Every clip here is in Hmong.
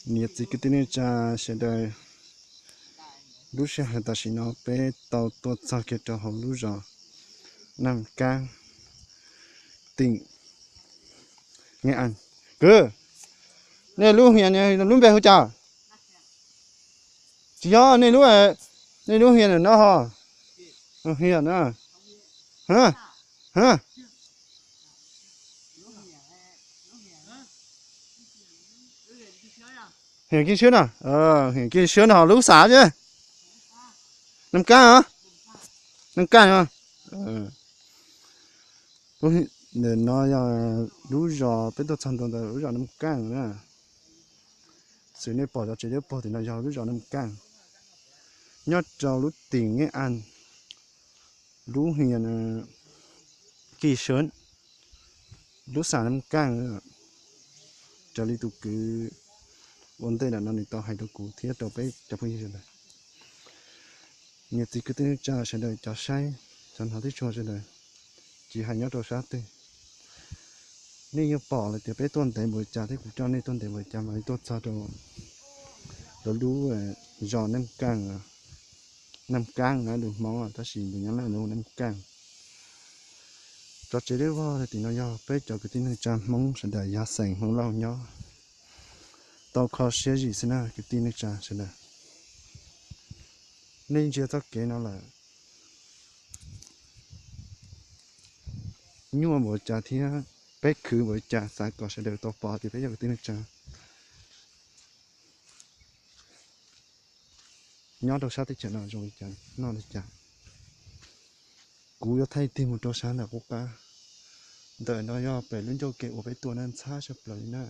Niam txiv kwv tij neej tsa sawv daws, lub sij hawm tam sim no peb tau tuaj txog kiag rau hauv lub zos Naj Kab, teem Naj Kab. Kwv, nej lub hias lub npe hu cas? Tsis yog, nej lub, nej lub hias no ho, hias na, hias Kiv Sab no, hias Kiv Sab no ho lub xav ces Naj Kab, Naj Kab no. Ntawm no yog lub zos peb tuaj txog ntua ntawm lub zos Naj Kab na. Xws nej pom cov tsev dawb paug tim no yog lub zos Naj Kab, nyob rau lub teem Naj Kab, lub hias Kiv Sab, lub xav Naj Kab. Raws li tus kwv ua ntej ntawm no nws tau hais rau kuv thiab rau peb cov phooj ywg sawv daws, niam txiv kwv tij neej tsa sawv daws, cov saib, cov hnov thiab tshua sawv daws, tsis hais nyob rau sab twg, nej yeej pom lawm tias peb tuaj ntev npaum li cas thiab kuv coj nej tuaj ntev npaum li cas mas li tuaj txog rau lawv lub zos Naj Kab, Naj Kab na, lus Hmoob tab sis lus Nyab Laj lus Naj Kab. Cov tsev dawb paug tim no yog peb cov kwv tij neej tsa Hmoob sawv daws, yog xeem Hmoob Lauj nyob, tau kho siab zim xwb na kwv tij neej tsa sawv daws. Nej ntsia txoj kev no lawm, nyuaj npaum li cas thiab peb khwv npaum li cas, xav kom sawv daws tau pom tias peb yog kwv tij neej tsa nyob rau sab teb chaws no zoo li cas, noj li cas. Kuv yuav thaij tig mus rau sab ntawm qub qab. Ntawm no yog pem lub ncauj kev uas peb tuaj na, ntxhab tshaj plaws li na.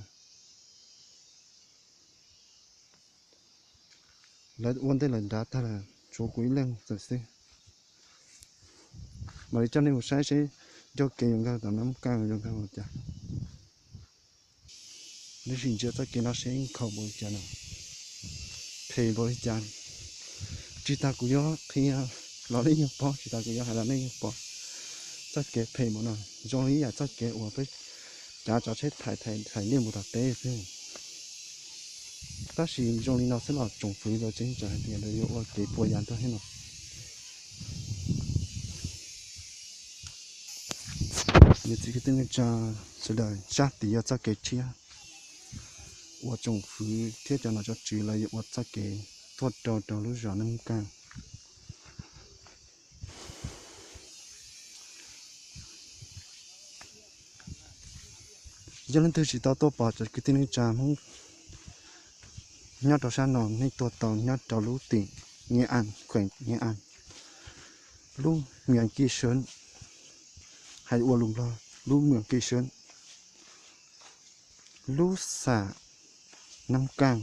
Lawv ua ntej lawm nrad tag lawm, tshuav kuv ib leeg txawm xwb. Mam li coj nej mus saib seb ncauj kev yuav nkag tom Naj Kab yuav nkag li cas. Lub sim ntsia txoj kev no seb nkhaus npaum li cas no, phem npaum li cas. Tsis tas kuv yuav qhia los nej yeej pom, tsis tas kuv yuav hais los nej yeej pom. Txoj kev phem npaum no zoo li ib yam txoj kev uas peb cav tso tsheb thaiv thaiv liaj mus tom teb xwb. Tab sis zoo li no xwb los tsoom fwv lawv tseem tsam hais tias lawv yuav ua kev puas yas tuaj thiab no. Niam txiv kwv tij neej tsa sawv daws, sab tid yog txoj kev tshiab uas tsoom fwv thiab cov nom cov tswv lawv yuav ua txoj kev tuaj rau rau lub zos Naj Kab. Yog leej twg tsis tau tuaj pom cov kwv tij neej tsa Hmoob nyob rau sab no, nej tuaj tau nyob rau lub teem Nyiaj As, kheem Nyiaj As, lub mias Kij Sab, hais ua lus Nplog lub mias Kij Sab, lub xam Naj Kab.